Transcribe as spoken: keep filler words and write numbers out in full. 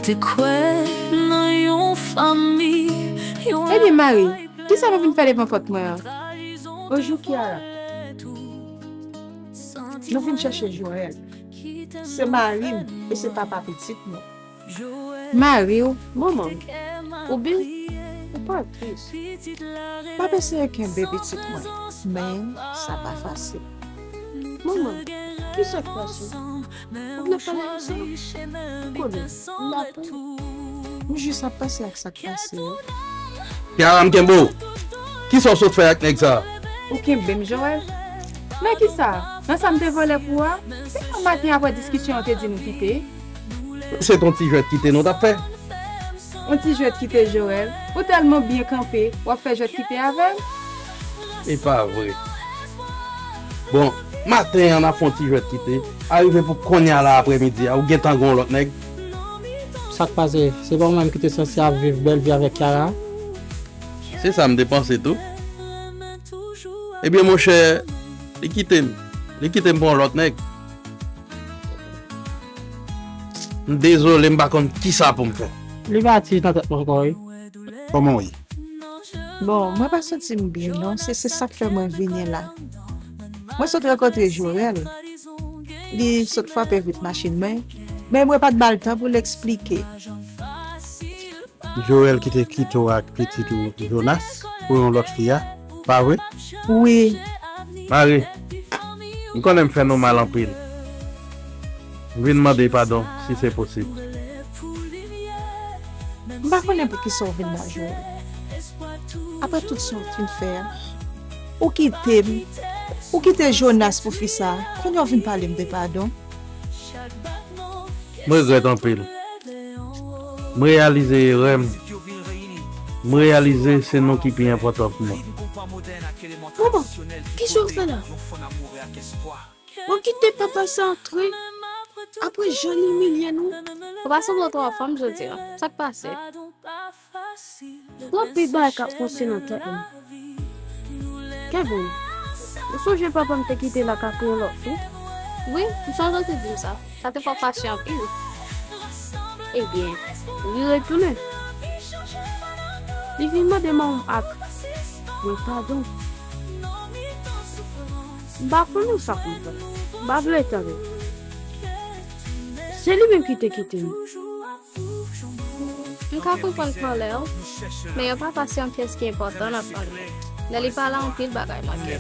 Te kwè nan yon fanmi, yon Ebyen, Mari, kisa nou vin fè devan pòt mwen an? Bonjou, Kiara. Nou vin chèche Joël. Se mari m e se papa pitit mwen. Mari w? Manman m. Ou bi? Ou pa tris. M ap eseye kenbe pitit mwen, men sa pa fasil. Manman, kisa k pase? Ou vle pale avè m? Ou konnen, m la pè. M jis ap panse ak sa k pase a. Kiara, m kenbe w. Kisa w sot fè ak nèg sa a? Ou kenbe m, Joël? Nan kisa? Nan sa m te vòlè pou ou a? Se yon maten apre diskisyon an te di nou kite. Se t on ti jwèt kite nou t ap fè. On ti jwèt kite, Joël? Ou tèlman byen kanpe, w ap fè jwèt kite avè m? E pa vre. Bon, maten an n ap fè on ti jwèt kite. Arive pou kounye a la aprèmidi a, ou gentan gen yon lòt nèg. Sa k pase? Se pa ou menm ki te sanse ap viv bèl vi avèk Kiara? Se sa m te panse tou. Ebyen, monchè, li kite m. Li kite m pou yon lòt nèg. M dezole, m pa konn kisa pou m fè. Li pati nan tèt mwen ankò, wi. Kòman w ye? Bon, mwen pa santi m byen, non. Se, se sa k fè mwen vini la. Mwen sot rankontre Joël. Li sot frape vit machin mwen, men mwen pa t ba l tan pou l eksplike. Joël ki te kite w ak pitit ou Jonas pou yon lòt fi a, pa vre? Wi. Mari, m konnen m fè nou mal anpil. M vin mande padon, si se posib. M pa konnen poukisa w vin la, Joël. Apre tout sa w fin fè a, ou kite m, ou kite Jonas pou fi sa a, kounye a w vin pale m de padon? M regrèt anpil. M reyalize erè m. M reyalize se nou ki pi enpòtan pou mwen. Manman, kisa w fè la? Ou kite papa sa antre apre jan l imilye nou? Ou pa sanble w twò anfòm jodi a. Sa k pase? Twòp vit bagay k ap fonse nan tèt mwen. Kevin, ou sonje papa m te kite l ak ak yon lòt fi? Wi, m sonje w te di m sa. Sa te fè w fache anpil. Ebyen, li retounen. Li vin mande manman m ak mwen padon. M pa konnen sa pou m fè. M pa vle tande. Se li menm ki te kite m. M ka konprann kòlè w, men yon papa se yon pyès ki enpòtan nan fanmi. Lè li pa la, anpil bagay manke.